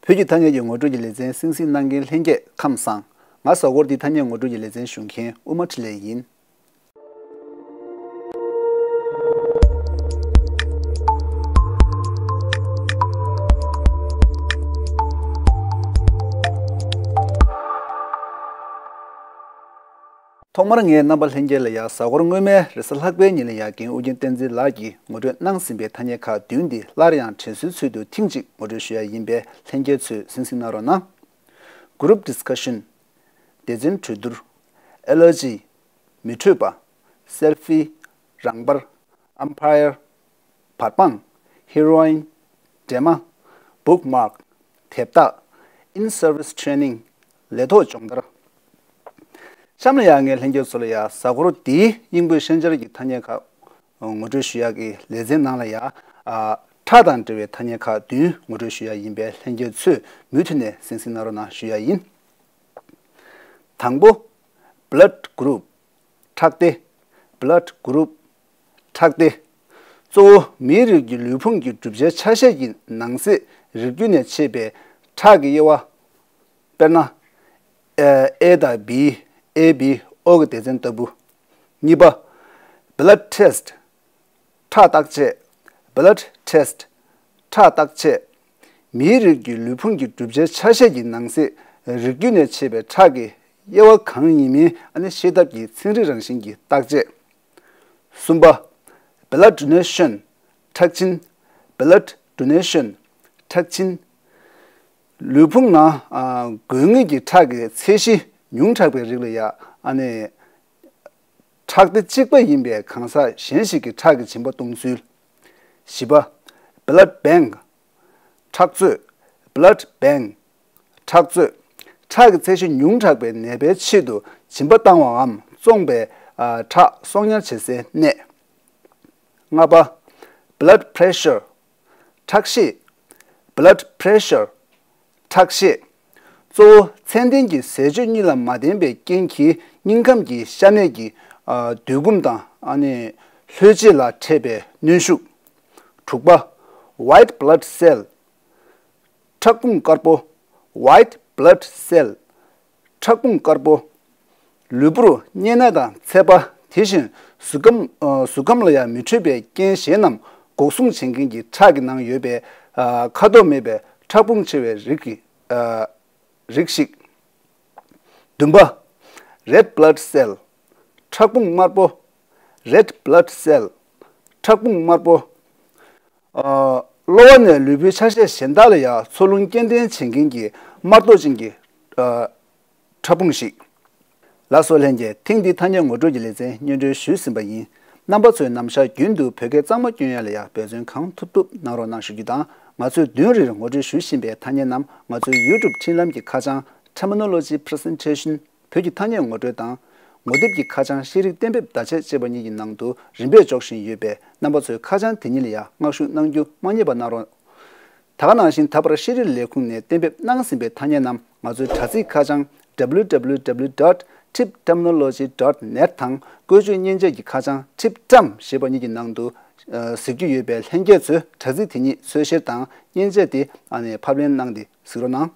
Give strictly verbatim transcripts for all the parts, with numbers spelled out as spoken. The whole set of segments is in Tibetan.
བོད་ཀྱི་ཐ་སྙད་ཀྱི་ངོ་སྤྲོད་ཀྱི་ལེ་ཚན་གསན་གཟིགས་གནང་མཁན་ལྷན་རྒྱས་ཁམས་བཟང་། ང་གཟའ་འཁོར་འདིའི་ཐ་སྙད་ངོ་སྤྲོད་ཀྱི་ལེ་ཚན་ཞུ་མཁན་དབུ་མ་འཕྲིན་ལས་ཡིན། ཐོག་མར་ངས་རྣམ་པ་ལྷན་རྒྱས་ལ་ཡང་གཟའ་འཁོར་སྔོན་མའི་རེས་གཟའ་ལྷག་པའི་ཉིན་ལ་ཡང་རྒན་ཨོ་རྒྱན་བསྟན་འཛིན་ལགས་ཀྱིས་ངོ་སྤྲོད་གནང་ཟིན་པའི་ཐ་སྙད་ཁག་བདུན་འདི་སླར་ཡང་དྲན་གསོའི་ཚུལ་དུ་ཐེངས་གཅིག་ངོ་སྤྲོད་ཞུ་ཡ་ཡིན་པས་ལྷན་རྒྱས་ཚོས་གསན་གཟིགས་གནང་རོགས་གནང་། Group Discussion། སྡེ་ཚན་གྲོས་བསྡུར། Allergy། མི་འཕྲོད་པ། Selfie། རང་འབར། Umpire། བར་སྤང་། Heroin། འདྲེ་མ། Bookmark། དེབ་རྟགས། In-service training། ལས་ཐོག་སྦྱོང་བརྡར། གཤམ་ལ་ཡང་ངས་ལྷན་རྒྱས་ཚོ་ལ་ཡང་གཟའ་འཁོར་འདིའི་དབྱིན་གོས་ཤན་སྦྱར་གྱི་ཐ་སྙད་ཁག་ངོ་སྤྲོད་ཞུ་ཡག་གི་ལེ་ཚན་ནང་ལ་ཡང་ཁྲག་དང་འབྲེལ་བའི་ཐ་སྙད་ཁག་བདུན་ངོ་སྤྲོད་ཞུ་ཡག་ཡིན་པས་ལྷན་རྒྱས་ཚོས་མུ་མཐུད་ནས་གསན་གཟིགས་གནང་རོགས་གནང་ཞུ་ཡག་ཡིན། དང་པོ། Blood Group། ཁྲག་སྡེ། Blood Group། ཁྲག་སྡེ། གཙོ་བོ་མིའི་རིགས་ཀྱི་ལུས་ཕུང་གི་གྲུབ་ཆའི་ཆ་ཤས་ཀྱི་ནང་གསེས་རིགས་རྒྱུད་ནས་མཆེད་པའི་ཁྲག་གི་དབྱེ་བ། དཔེར་ན། A དང་B། A B O གི་སྡེ་ཚན་ལྟ་བུ། གཉིས་པ། Blood Test། ཁྲག་བརྟག་དཔྱད། Blood Test། ཁྲག་བརྟག་དཔྱད། མིའི་རིགས་ཀྱི་ལུས་ཕུང་གི་གྲུབ་ཆའི་ཆ་ཤས་ཀྱི་ནང་གསེས་རིགས་རྒྱུད་ནས་མཆེད་པའི་ཁྲག་གི་དབྱེ་བ་གང་ཡིན་མིན་ཨ་ནི་ཤེས་ཐབས་ཀྱི་ཚན་རིག་རང་བཞིན་གྱི་བརྟག་དཔྱད། གསུམ་པ། Blood Donation། ཁྲག་སྦྱིན། Blood Donation། ཁྲག་སྦྱིན། ལུས་ཕུང་ནང་དགོས་ངེས་ཀྱི་ཁྲག་གི་ཚད་གཞི་ཉུང་དྲགས་པའི་རིགས་ལ་ཡང་ཨ་ནི། ཁྲག་སྡེ་གཅིག་པ་ཡིན་པའི་གང་ཟག་གཞན་ཞིག་གི་ཁྲག་གི་སྦྱིན་པ་གཏོང་ཚུལ། བཞི་པ། Blood Bank། ཁྲག་མཛོད། Blood Bank། ཁྲག་མཛོད། ཁྲག་གི་ཚད་གཞི་ཉུང་དྲགས་པའི་ནད་པའི་ཆེད་དུ་སྦྱིན་པ་བཏང་བའམ་བཙོངས་པའི་ཁྲག་གསོག་ཉར་བྱེད་སའི་གནས། ལྔ་པ། Blood Pressure། ཁྲག་ཤེད། Blood Pressure། ཁྲག་ཤེད། གཙོ་བོ་ཚད་ལྡན་གྱི་ཟས་སྤྱོད་གཉིས་ལ་མ་བརྟེན་པའི་རྐྱེན་གྱིས་སྙིང་ཁམས་ཀྱི་ཤ་གནད་ཀྱི་འདུས་སྐོམ་དང་ཨ་ནི་ལྷོད་བྱེད་ལ་འཕྲད་པའི་གནོན་ཤུགས། དྲུག་པ། White Blood Cell། ཁྲག་འབུང་དཀར་པོ། White Blood Cell། ཁྲག་འབུང་དཀར་པོ། ལུས་པོར་གཉན་ནད་དང་ཚད་པ། དེ་བཞིན་གཟུགས་ཁམས་གཟུགས་ཁམས་ལ་ཡང་མི་འཕྲོད་པའི་རྐྱེན་གཞན་རྣམས་འགོག་སྲུང་བྱེད་མཁན་གྱི་ཁྲག་གི་ནང་ཡོད་པའི་ཁ་དོག་མེད་པའི་ཁྲག་འབུང་ཆེ་བའི་རིགས་ཀྱི་རིགས་ཤིག། བདུན་པ། Red Blood Cell། ཁྲག་འབུང་དམར་པོ། Red Blood Cell། ཁྲག་འབུང་དམར་པོ། གློ་བ་ནས་ལུས་པོའི་ཆ་ཤས་གཞན་དག་ལ་ཡང་འཚོ་རླུང་སྐྱེལ་འདྲེན་བྱེད་མཁན་གྱི་དམར་མདོག་ཅན་གྱི་ཁྲག་འབུང་ཞིག། ལགས་སོ་ལྷན་རྒྱས། ཐེངས་འདིའི་ཐ་སྙད་ངོ་སྤྲོད་ཀྱི་ལེ་ཚན་སྙན་སྒྲོན་ཞུས་ཟིན་པ་ཡིན། རྣམ་པ་ཚོས་ནམ་ཞག་རྒྱུན་དུ་བོད་སྐད་གཙང་མ་སྐྱོན་ཡ་ལ་ཡང་འབད་བརྩོན་གང་ཐུབ་ཐུབ་གནང་རོགས་གནང་ཞུ་རྒྱུ་དང་། ང་ཚོས་བདུན་རེར་ངོ་སྤྲོད་ཞུ་བཞིན་པའི་ཐ་སྙད་རྣམས་ང་ཚོའི་YouTube འཕྲིན་ལམ་གྱི་ཁ་བྱང་Terminology Presentation། བོད་ཀྱི་ཐ་སྙད་ངོ་སྤྲོད་དང་། ངོ་དེབ་ཀྱི་ཁ་བྱང་ཤེས་རིག་གཏན་འབེབས་བརྡ་ཆད་ཅེས་པ་གཉིས་ཀྱི་ནང་དུ་རིམ་པས་འཇོག་བཞིན་ཡོད་པས་རྣམ་པ་ཚོས་ཁ་བྱང་དེ་གཉིས་ལ་ཡང་མངགས་ཞུ་གནང་རྒྱུ་མ་བསྙེལ་བ་གནང་རོགས། ད་ག་ནང་བཞིན་ད་བར་ཤེས་རིག་ལས་ཁུངས་ནས་གཏན་འབེབས་གནང་ཟིན་པའི་ཐ་སྙད་རྣམས་ང་ཚོའི་དྲ་ཚིགས་ཁ་བྱང་W W W dot tip terminology dot net དང་བཀོལ་སྤྱོད་མཉེན་ཆས་ཀྱི་ཁ་བྱང་Tip Term ཞེས་པ་གཉིས་ཀྱི་ནང་དུ་གཟིགས་རྒྱུ་ཡོད་པས་ལྷན་རྒྱས་ཚོས་དྲ་ཚིགས་དེ་གཉིས་འཚོལ་བཤེར་དང་མཉེན་ཆས་དེ་ཕབ་ལེན་གནང་སྟེ་གཟིགས་རོགས་གནང་།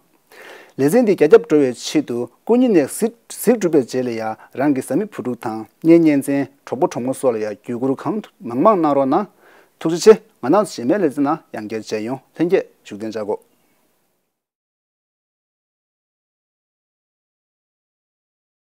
ལེ་ཚན་འདི་རྒྱ་ཁྱབ་འགྲོ་བའི་ཆེད་དུ་སྐུ་ཉིད་ནས་གཟིགས་གཟིགས་གྲུབ་པའི་རྗེས་ལ་ཡང་རང་གི་བཟའ་མི་བུ་ཕྲུག་དང་གཉེན་ཉེ་ཚན་གྲོགས་པོ་གྲོགས་མོ་སོགས་ལ་ཡང་བརྒྱུད་བསྐུར་གང་ཐུབ་མང་མང་གནང་རོགས་གནང་། ཐུགས་རྗེ་ཆེ། ང་རང་ཚོ་རྗེས་མའི་ལེ་ཚན་ནང་ཡང་བསྐྱར་མཇལ་ཡོང་། ལྷན་རྒྱས་བཞུགས་གདན་འཇགས་དགོས།